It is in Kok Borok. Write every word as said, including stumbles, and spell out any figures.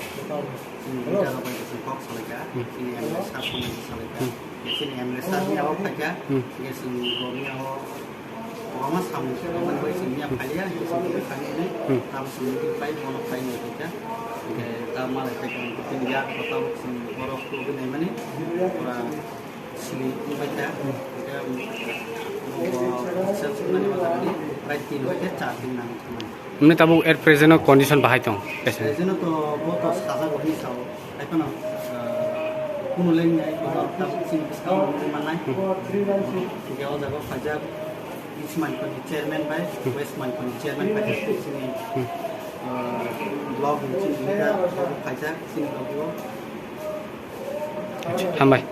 Chini leader rok bai chwng kok salaikha, chini M L A sir rok bai salaikha. Chini M L A sir ni abo phaikha, Hmm. hingkhe chwng rok ni abo kwbangma samung se rok bai chwng ya phaiya, hingkhe chwng twi phai nai, Hmm. abo chwng twi phai, bono phai nai phaikha. Hingkhe ta malai phaikha, hingkhe chini yak kota bo chwng borok tubui nai mani, pura simi wngbai kha. Hingkhe bo sel suknani o jaga ni prai tin bai khe char din nang thangmani. Mne tabuk at present o condition bahai tong patient? Present o to bo to sajak hwnwi sao. Haiphano, ah, kunu leng nai, bo tabuk chini bwskango nugwi mannai. Hmm. Hingkhe o jaga o phaijak East Manikoni chairman bai, Hmm. West Manikoni chairman phaijak chini, Hmm. ah, block ni chini leader bo phaijak chini logi o. Hambai.